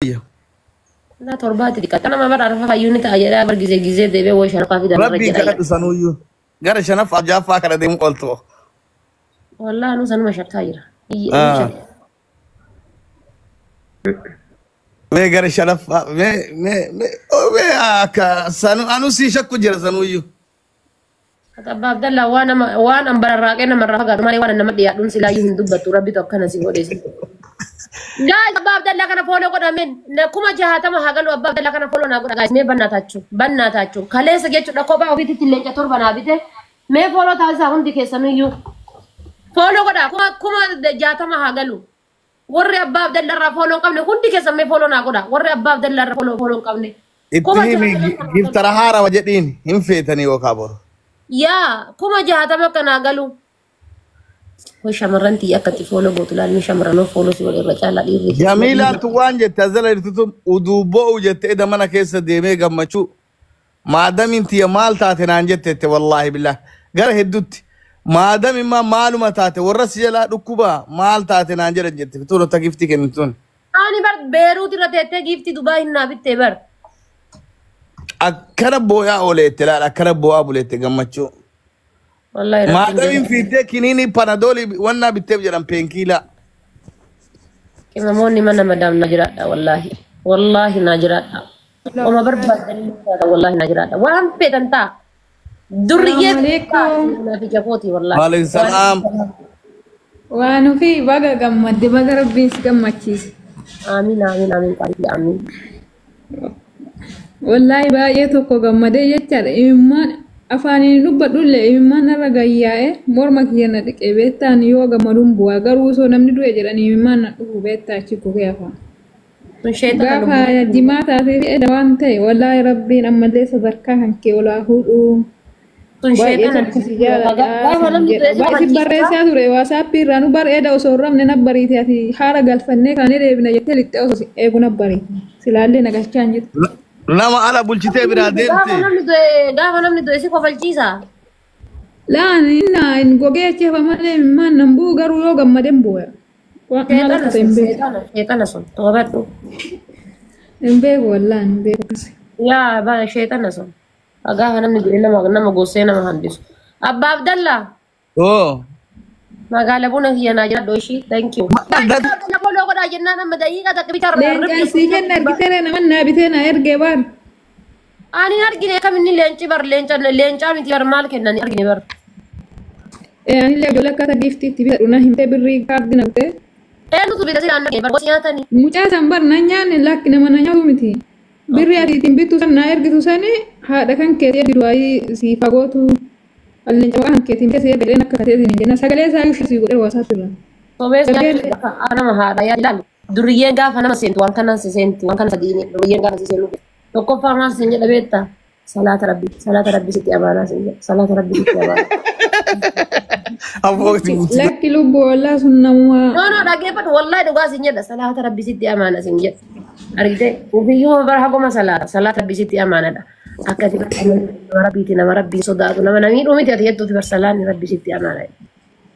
Na torbaatti dhiqata. Nama bara arfa fayyuu ni ta'a jedhaa bar gizee gizee deebi'ee wayii shanaffaa fidan irra Rabbii jedha. Kadhadhu sanuyyuu. Gara shanaffaa ja'affaa kana deemu qoltu. Wallaahi anuu sanuma shakkaa jira. Ah. Mee gara shanaffaa mee mee mee oh, mee akka sanu anu sii shakku jira sanuyyuu. Abbaa Abdallaa, waan nama waan an bararraaqee namarraa fagaadhu malee waan nama dhiyaadhuun silaayyuu hin dubbattu. Rabbitu akkana si godhe. Guys, Abbaa Abdallaa kana follow godhameen 60,000 haa galu. Abbaa Abdallaa kana follow naa godha guys. Mee bannaa taachuu, bannaa taachuu, kaleessa jechuudha kophaa ofiitti leenca torba naa bite. Mee follow taasisaa, hundi keessanuyyuu follow godha. 60,000 haa galu. Warri Abbaa Abdallaa irraa follow hin qabne hundi keessan mee follow naa godha. Warri Abbaa Abdallaa irraa follow hin qabne. Itti himi, giftara haarawa jedhiin hin feetanii yookaa boru. Yaa 60,000 kanaa galu. Hoo, shamarran tiyya akkatti follow gootu laalmi, shamarranoo follow si godhe irra caalaa dhiirri. Jamiilaan tun waan jette as jala jirtu tun uduu bo'u jette eda mana keessa deemee gammachuu. Maadamiin tiyya maal taate naan jette wallaahi billah gara hedduutti. Maadami immaa maaluma taate, warra si jalaa dhukkubaa maal taate naan jedhan jette fituun ta giftii kennituun. Ani bar Beeruut irra teettee giiftii Dubaay hin naa bittee bar. Akkana boo'aa ooleette laala, akkana boo'aa buleette gammachuu. Wallaahi Rabbiin Maadamiin jedha. fiiddee kiniinii panadoolii wannaa bitteef jedhan peenkiilaa. Qimamoonni mana madaam na jiraadha wallaahi. Wallaahi na jiraadha. Oma barbaadanii taata, wallaahi na jiraadha. Waan feetan ta'a. Durriyyee Assalamualaikum. naaf ija kooti wallaahi. Waalaikum salaam. Waan ofii, baga gammadde, baga Rabbiin si gammachiise. Amiin, amiin, amiin, qaalii, amiin. Wallaahi baay'ee tokko gammadee jechaadha. Imimmaan afaaniin dubbadhullee imimmaan narra gayyaa'ee morma kiyya na dhiqee beektaan, yoo gammaduun bu'aa garuu osoo namni du'e jedhanii imimmaan na dhufu beektaa achi gogee afaan. Sun sheexana. Gaafa Lubbuu. jimaa taatee fi edda waan ta'e, wallaahi Rabbiin ammallee sadarkaa kan kee olaa fuudhuu. Sun Baay'ee sheexana. tokko si jaaladha Gaafa sin namni jedha. du'e si Baay'ee si kofalchiisa. barreessaa ture WhatsAppii irraa nu bareeda osoo hin rafne na bariite, ati haara galfannee kaanee deebina jettee lixxee osoo si eegu na bariite. Silaallee na galchaa hin jirtu. Nama ala bulchitee biraa Gaafa deemte. namni du'e, gaafa namni du'e si kofalchiisa. Laan inni hin gogee achi hafa malee imimmaan nan bu'u, garuu yoo gammadeen bu'a. Maal Sheexana akka ta'e sun hin beeku. sheexana, sheexana sun toobadhu. Hin beeku, wallaan hin beeku akkasi. Yaa bara sheexana sun. Gaafa namni du'e nama gorsee nama hambisu. Abbaa Abdallaa. Oo. Magaala buna kiyya naa jiraadhu ishii. Thank you. Abdallaa follow godhaa jennaan amma daqiiqa takka bitaa. Leencaan sii kenna argitee nama naa bitee naa ergee baar. Ani hin argine, kam inni leenci bar, leenca leencaa miti bar, maal kennan hin argine bar. Anillee ijoollee akkaataa giiftiitti bitadhu na himtee birrii kaardii na bitee. Eenyutu bita si argine bar, gosi nyaatanii. Mucaa san bar na nyaanne, lakki nama na nyaatu miti. Birrii ati ittiin bittu san naa ergitu sani haadha kan keetii ergitu waayii sii fagootu. Leenca maqaa kan keetiin bitee si ergee akka kateetiin hin jenna sagalee isaa yuushii sii godhee WhatsApp irra. Sobee Sagalee akka nama haadha yaa ilaalu. Duriyyeen gaafa nama seentu waan kanan si seentu, waan kana sadiini duriyyeen gaafa si seenu. Tokkoffaa maal siin jedha beektaa? Salaata Rabbi, salaata Rabbi sitti amaanaa siin jedha, salaata Rabbi sitti amaanaa. Abbooti buuti. Lakki lubbuu wallaa sun namuma. No, no, dhaggeeffadhu, wallahi dhugaa siin jedha, salaata Rabbi sitti amaana siin jedha. Argitee ofiiyyuu bara haguma salaata, salaata Rabbi sitti amaanadha. Akka ati nama Rabbiiti, nama Rabbiin sodaatu, nama namii dhumiti ati jettuuti bar, salaanni Rabbi sitti amaana.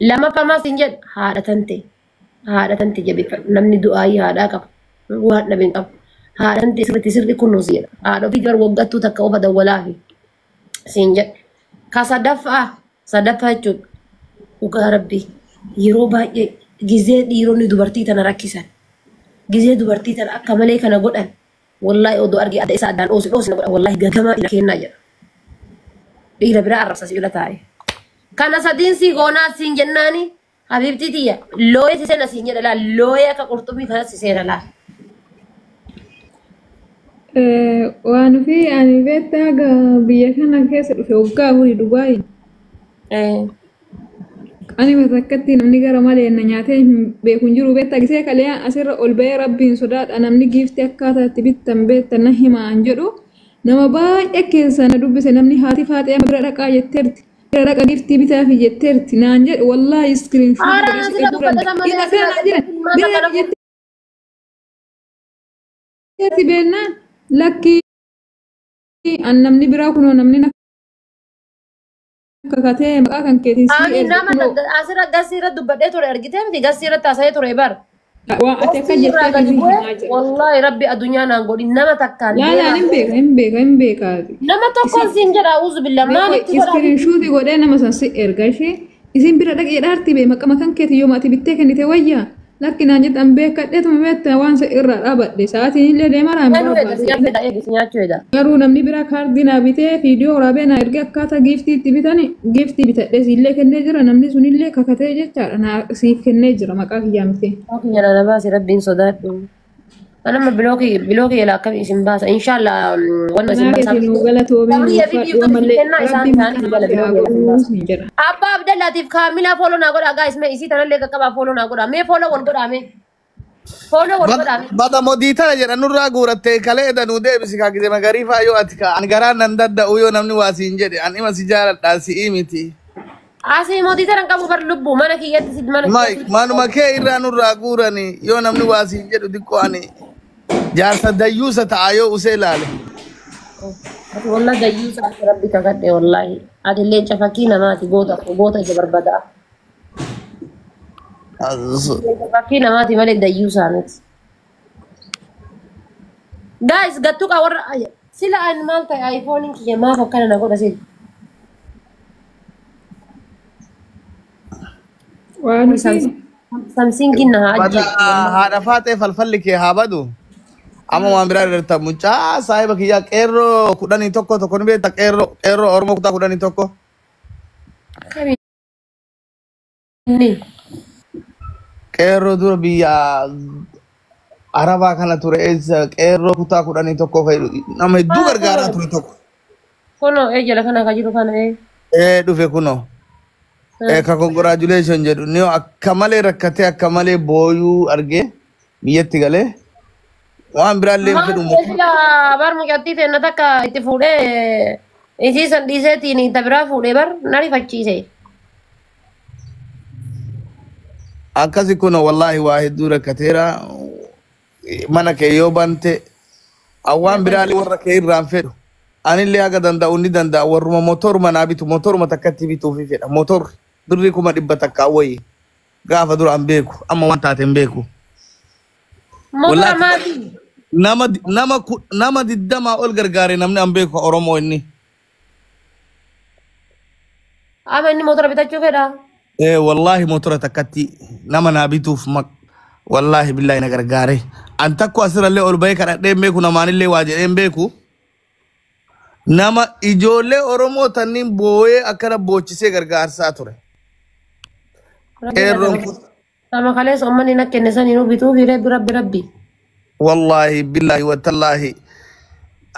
Lammaffaa maal siin jedha? Haadha tante, haadha tante jabeeffadhu, namni du'aayii haadhaa qaba waan dhabe hin qabu. Haadha tante sirriitti sirri kunuunsi jedha. Haadha ofii bar waggattuu takka ofa dawwalaafi siin jedha. Ka sadaffaa, sadaffaa jechuudha. Dhugaa Rabbii yeroo baay'ee gizee dhiironni dubartii tana rakkisan, gizee dubartii tana akka malee kana godhan, wallaahi odoo argee adda isaa addaan dhoosi dhoosi na godha, wallaahi gagamaa dhiira kennaa jedha. Dhiira biraa arrabsa si bira taa'e. Kana sadiin sii goonaa siin jennaani, habiibtii tiyya, looyee si seena siin jedha laal, looyee akka qurxummii kanas si seena laal. Waan ofii, ani beektaa biyya kana keessa dhufe waggaa 4 Dubaay. Ani takkatti namni gara malee na nyaatee hin beeku hin jiru beektaa, gisee kalee asirra ol ba'ee Rabbiin sodaadha, namni giiftii akkaataa itti bittan beektan na himaa hin jedhu, nama baay'ee keessaa na dubbise, namni haati faaxee bira dhaqaa jetteerti. Bira dhaqa giiftii bitaafi jetteerti naan jedhu, wallaahi screenshot Haaraan godhee si asirra erguu dubbata danda'a. malee Ina asirra seenaa jiran maata bira kana jetteerti beennaan, lakkii an namni biraa kunoo namni na kakatee maqaa kan keetiin sii Ani erge nama kunoo. Asirra gasii irra dubbadhee ture argitee miti, gasii irratti haasa'ee ture bar. Waa ati akka Ofii irraa jettee gadi fi bu'e himaa jira. wallahi rabbi addunyaa naan godhin nama takkaan Laalaa deemaa. hin beeka hin beeka hin beeka. Nama tokkoon siin jedha auzu billah maalitti godhaa? Iskiriinshuutii godhee nama san si erga ishee isin bira dhaqee dhaarti bee maqama kan keeti yoo ati bittee kennite wayyaa lakkinaan jettan beekadheetuma beekta waan si irraa dhaabadhe sa'aatiin illee deemaraa hin Nyaachuu hedha, barbaadu. nyaachuu hedha, eegis nyaachuu hedha. Garuu namni biraa kaardii naa bitee viidiyoo waraabee naa ergee akkaataa giiftii itti bitani giiftii bitadhee siillee kennee jira namni sunillee kakatee jechaadha naa siif kennee jira maqaa kiyyaa mitee. Kiyya na baasi rabbiin sodaadhu. Anama bilookii bilookii ilaa akkamii isin baasa inshallah wanna isin Kanaa baasa. keetiin nuu galatoomii Sabriya fi ulfaadhu biiftuu isin ammallee kennaa isaan rabbiin isaanii maqaa jala namaa haa bilookii isin godhuu baasa. hin jedha. Abbaa Abdallaatiif kaamilaa fooloo naa godhaa gaayis mee isii tanallee qaqqabaa fooloo naa godhaa mee fooloo wal godhaa mee fooloo wal godhaa mee. Bada modii tana jedhan nurraa guurattee kalee edanuu deebisi kaa gise magariifaa yoo ati kaa ani garaan nan dadda'u yoo namni waa siin jedhe ani ima si jaaladhaa si'ii miti. Asii mootii tanan qabu bar lubbuu mana kiyyatti si mana Maay kiyyatti. manuma kee irraa nurraa guurani yoo namni waa siin jedhu xiqqoo ani jaarsa dayyuusa ta'a yoo usee ilaale. Ati wallahi dayyuu isaati rabbi kakadhe wallahi. Ati leenca fakkii namaati goota goota ija barbadaa. Leenca fakkii namaati malee dayyuu isaaniiti. Guys gattuu qaa warra sila ani maal ta'e iPhone kiyya maaf akkana na godha sila. Waa nuti Samsingiin na haa Bada ajjeesu. haadha faaxee falfalli kee haa badu. Amma waan biraa irratti mucaa saahiba kiyyaa qeerroo 11 tokko ni beekta qeerroo qeerroo Oromoo kutaa 11. Kamiini? Qeerroo dura biyya Arabaa kana ture eessa qeerroo kutaa 11 fayyadu nama hedduu gargaaraa ture tokko. Kunoo ee jala kana ka jiru kana ee. Ee dhufe kunoo. Ee ka congratulation jedhu ni akka malee rakkatee akka malee booyuu argee biyyatti galee waan biraallee hin Maal fedhu. sila bar mucattii teenna takka itti fuudhee isii san dhiiseetiin ta biraa fuudhee bar na rifachiise. Akkasi kun wallaahi waa hedduu rakkateera mana kee yoo bante awwaan biraallee warra kee irraan fedhu anillee haga danda'u ni danda'a warruma motoruma naa bitu motoruma takkatti bituufi fedha motorri birrii 100,000 wayii gaafa dura an beeku amma waan taate hin beeku. Motora Wallaahi maali? nama nama nama 20 ol gargaare namni an beeku Oromoo inni. Ama inni motora bitachuu fedha. Ee wallaahi motora takkatti nama naa bituuf maq wallaahi billaahi na gargaare. An takko asirrallee ol bahee kadhadhee hin beeku namaanillee waa jedhee hin beeku. Nama ijoollee Oromoo tanniin booyee akkana boochisee gargaarsaa ture. Qeerroon kun Sama kaleessa uummanni na kenne saniinuu bituu fi rabbi rabbi rabbi. wallaahi billaahi watallaahi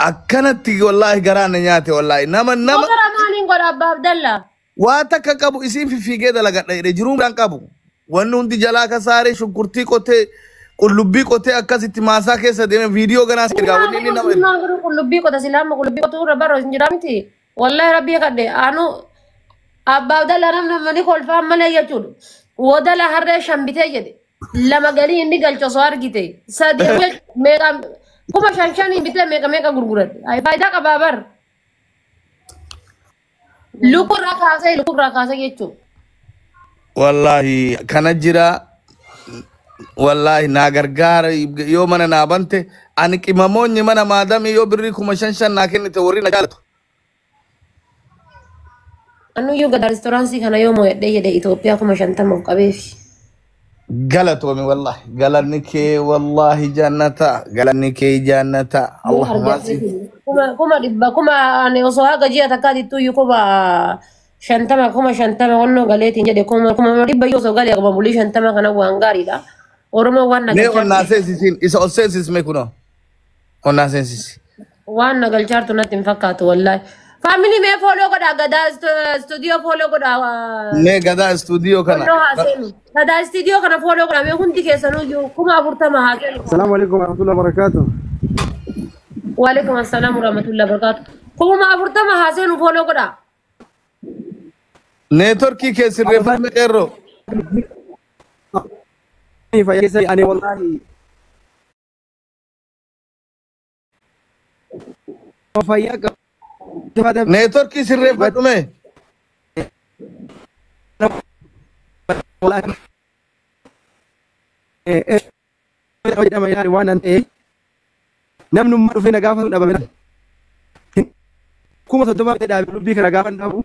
akkanatti wallaahi garaa na nyaate wallaahi nama nama Motora maaliin godha abbaa Abdallaa? waa takka qabu isiin fiffiigee dalagadha jedhe jiruu kan qabu. Wanni hundi jalaa kasaaree shunkurtii qotee qullubbii qotee akkasitti maasaa keessa deeme viidiyoo ganaa si ergaa wanni inni nama erga. Maal godhu qullubbii qota silaama qullubbii qotuu irra barra hin jira miti. Wallahi rabbii kadhe anu abbaa Abdallaa namni namni kolfaan malee jechuudha. Wodala harree shan bitee jedhe. Lama galii inni galche osoo argite. Sadi meeqa 5,000 5,000 bitee meeqa meeqa gurguradhe. Faayidaa qabaa bar. Lukurraa kaasee lukurraa kaasee jechuudha. Wallaahi kana jira wallaahi naa gargaara yoo mana naa bante ani qimamoonni mana maadamii yoo birrii 5,000 5,000 naa kennite warri na jaalatu. Annuyyuu gada reestooraantii kana yoo moo'adhee jedhe Itoophiyaa 50,000 of qabeefi. Galatoomi wallaahi galanni kee wallaahi jannata galanni kee jannata Allahumma si. 100,000 kuma ani osoo haga ji'a takkaatittuu iyyuu 50,000 50,000 onnoo galeetiin jedhe 100,000 iyyuu osoo galee kuma bulii 50 kana waan gaariidha. Oromoo waan Mee nagalchaartu onnaa seensisiin isa ol seensisme kunoo onnaa seensisi. waan nagalchaartu natti hin fakkaatu wallaahi. Faamilii mee fooloo godhaa gadaa istuudiyoo fooloo godhaa. Mee gadaa istuudiyoo kana. Onnoo haa seenu. Gadaa istuudiyoo kana fooloo godhaa mee hundi keessanuu iyyuu 40,000 haa seenu. السلام عليكم ورحمة الله وبركاته. Waalaikum assalaam warahmatullahi wabarakatuh. 40,000 haa seenu fooloo godhaa. Neetworkii kee sirreeffame qeerroo. أنا والله فياك Neetworkii sirreeffadhu mee. والله Fayyaa qaba jedhama ilaali waan an ta'e namnummaa dhufee na gaafatu dhabame. 30,000 bitee dhaabe qullubbii kana gaafa dhaabu.